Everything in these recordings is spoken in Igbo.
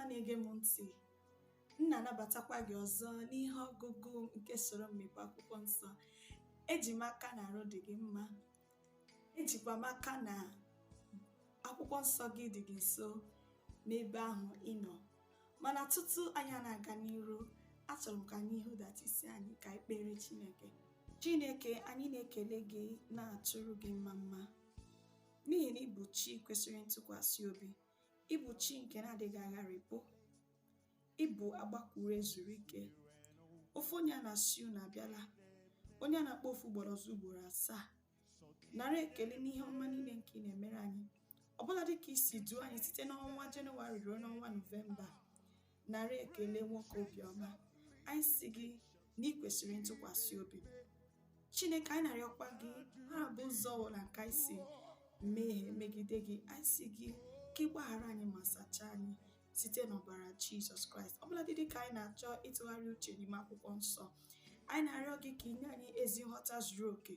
Na-ege m ntị, m na-anabatakwa gị ọzọ n'ihe ọgụgụ nke soro mmepe akwụkwọ nsọ. Eji m aka na arụ dị gị mma, ejikwa m aka na akwụkwọ nsọ gị dị gị nso n'ebe ahụ ị nọ. Mana tutu anyị na-aga n'iru, achọrọ m ka anyị hụdata isi anyị ka anyị kpere Chineke. Chineke, anyị na-ekele gị, na-atụrụ gị mma mma, n'ihi na ịbụ Chi kwesịrị ntụkwasị obi, ịbụ Chi nke na-adịghị agharịpụ, ịbụ agbakwuru ezuru ike. Ofe onye a na-asị unu abịala, onye a na-akpọ ofu ugboro ọzọ ugboro asaa. Nara ekele n'ihe ọma niile nke ị na-emere anyị, ọbụla dịka isi duo anyị site n'ọnwa Jenụwarị ruo n'ọnwa Nọvemba. Nara ekele, nwoke obiọma. Anyị si gị na ị kwesịrị ntụkwasị obi. Chineke, anyị na-arịọkwa gị, ha bụ ụzọ ọbụla nke anyị si mmehie megide gị, anyị si gị ka ị gbaghara anyị ma sachaa anyị site n'ọbara Jizọs Kraịst. Ọbụladị dịka anyị na-achọ ịtụgharị uche n'ime akwụkwọ nsọ, anyị na-arịọ gị ka ị nye anyị ezi nghọta zuru oke,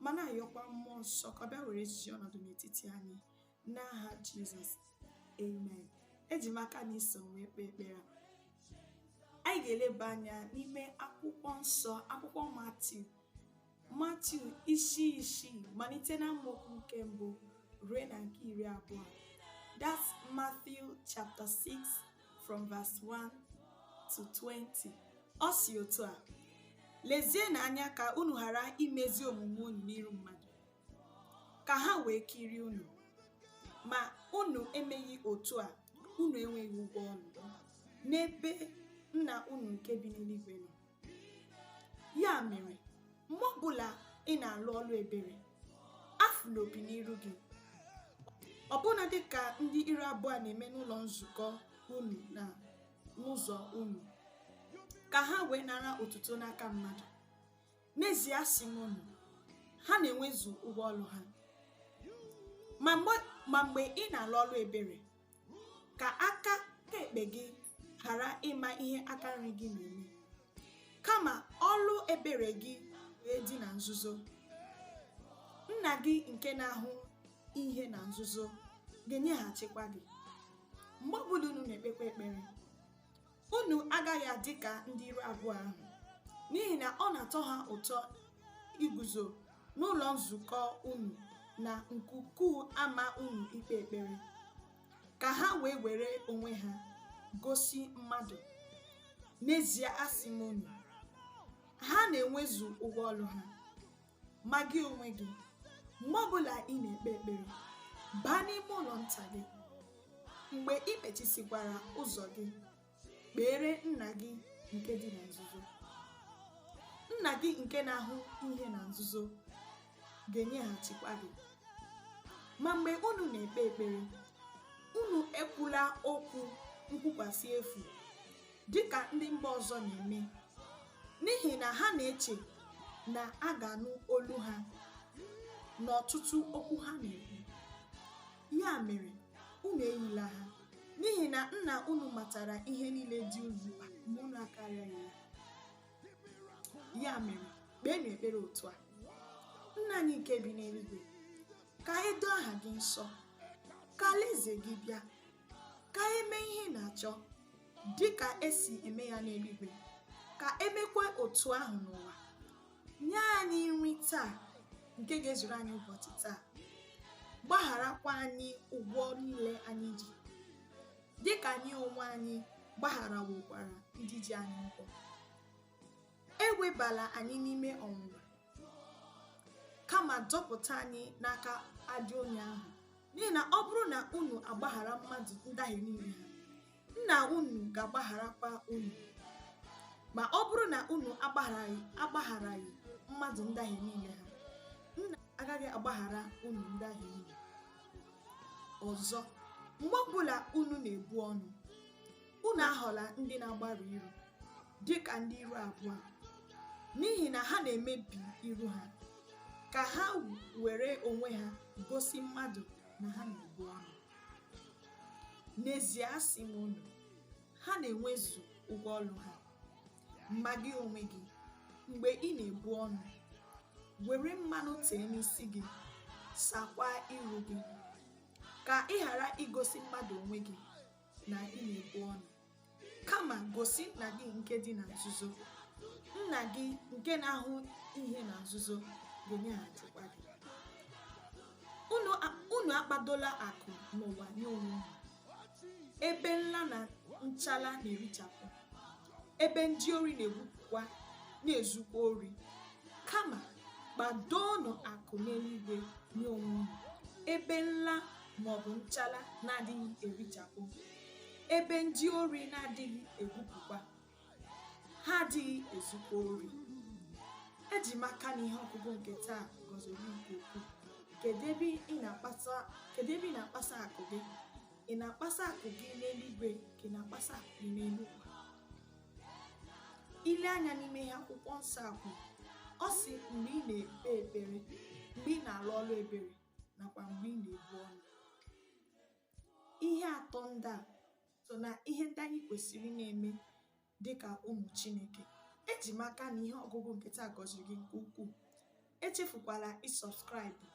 ma na-ayọkwa Mmụọ Nsọ ka ọ bịa were ezi ọnọdụ n'etiti anyị. N'aha Jizọs, amen. Eji m aka na iso wee kpee ekpere. Anyị ga-eleba anya n'ime akwụkwọ nsọ, akwụkwọ Matiu, Matiu isi 6, malite na amaokwu nke 1 ruo na nke 20. That's Matthew chapter 6 from verse 1 to 20. Ọ si otu a: "Lezienụ anya ka unu ghara imezi omume unu n'iru mmadụ, ka ha wee kirie unu. Ma unu emeghị otu a, unu enweghị ụgwọ ọlụ n'ebe Nna unu nke bi n'eluigwe nọ. Ya mere, mgbe ọbụla ị na-alụ ọlụ ebere, afụla opi n'iru gị, ọbụna dịka ndị iru abụọ na-eme n'ụlọ nzukọ unu na n'ụzọ unu, ka ha wee nara otuto n'aka mmadụ. N'ezie asị m unu, ha na-enwezu ụgwọ ọlụ ha. Ma mgbe ị na-alụ ọlụ ebere, ka aka ekpe gị ghara ịma ihe aka nri gị na-eme, kama ọlụ ebere gị wee dị na nzuzo. Nna gị nke na-ahụ ihe na nzuzo ga-enyeghachikwa gị. Mgbe ọbụla unu na-ekpekwa ekpere, unu agaghị adị ka ndị iru abụọ ahụ, n'ihi na ọ na-atọ ha ụtọ iguzo n'ụlọ nzukọ unu na nkuku ama unu ikpe ekpere, ka ha wee were onwe ha gosi mmadụ. N'ezie asị m unu, ha na-enwezu ụgwọ ọlụ ha. Ma gị onwe gị, mgbe ọbụla ị na-ekpe ekpere, baa n'ime ụlọ nta gị, mgbe ị kpechisikwara ụzọ gị, kpeere Nna gị nke dị na nzuzo. Nna gị nke na-ahụ ihe na nzuzo ga-enyeghachikwa gị. Ma mgbe unu na-ekpe ekpere, unu ekwula okwu nkwukwasị efu dịka ndị mba ọzọ na-eme, n'ihi na ha na-eche na a ga-anụ olu ha n'ọtụtụ okwu ha na-ekwu. Ya mere, unu eyila ha, n'ihi na Nna unu matara ihe niile dị unu mkpa ma unu akarịaghị ya. Ya mere, kpeenụ ekpere otu a: Nna anyị nke bi n'eluigwe, ka e doo aha gị nsọ, ka alaeze gị bịa, ka eme ihe ị na-achọ dị ka esi eme ya n'eluigwe, ka emekwa otu ahụ n'ụwa. Nye anyị nri taa nke ga-ezuru anyị ụbọchị taa. Gbagharakwa anyị ụgwọ niile anyị ji, dịka anyị onwe anyị gbagharawokwara ndị ji anyị ụgwọ. Ewebala anyị n'ime ọnwụnwa, kama dọpụta anyị n'aka ajọ onye ahụ. N'ihi na ọ bụrụ na unu agbaghara mmadụ ndahie niile ha, Nna unu ga-agbagharakwa unu. Ma ọ bụrụ na unu agbagharaghị mmadụ ndahie niile ha, Nna agaghị agbaghara unu ndahie unu. Ọzọ, mgbe ọbụla unu na-ebu ọnụ, unu aghọla ndị na-agbarụ iru dịka ndị iru abụọ, n'ihi na ha na-emebi iru ha, ka ha were onwe ha gosi mmadụ na ha na-ebu ọnụ. N'ezie asị m unu, ha na-enwezu ụgwọ ọlụ ha. Ma gị onwe gị, mgbe ị na-ebu ọnụ, were mmanụ tee n'isi gị, sakwa iru gị, ka ị ghara igosi mmadụ onwe gị, na ị na-ebu ọnụ. Kama gosi nna gị nke dị na nzuzo, nna gị nke na-ahụ ihe na nzuzo ga-enyeghachikwa gị. Unu akpadola akụ n'ụwa nye onwe unu, ebe nla na nchala na-erichapụ, ebe ndị ori na-egwupụkwa na-ezukwa ori. Kama kpadoonụ akụ n'eluigwe nye onwe unu, ebe nla maọbụ nchala na-adịghị erichapụ, ebe ndị ori na-adịghị egwupụkwa, ha adịghị ezukwa ori. Eji m aka na ihe ọgụgụ nke taa gọziri nke ukwuu. Kedu ebe ị na-akpasa kedu ebe ị na-akpasa akụ gị? Ị na-akpasa akụ gị n'eluigwe ka ị na-akpasa akụ gị n'elu ụwa? Ile anya n'ime ihe akwụkwọ nsọ a kwuru, ọ sị mgbe ị na-ekpe ekpere, mgbe ị na-alụ ọrụ ebere, nakwa mgbe ị na-ebu ọnụ. Ihe atọ ndị a so na ihe ndị anyị kwesịrị na-eme dịka ụmụ Chineke. Eji m aka na ihe ọgụgụ nke taa gọziri gị nke ukwuu. Echefukwala ịsubscribe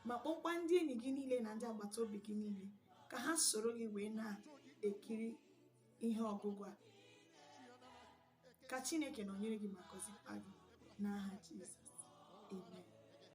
ma kpọkwa ndị enyi gị niile na ndị agbata obi gị niile ka ha soro gị wee na-ekiri ihe ọgụgụ a. Ka Chineke nọnyere gị ma gọzikwa gị n'aha Jizọs. Amen.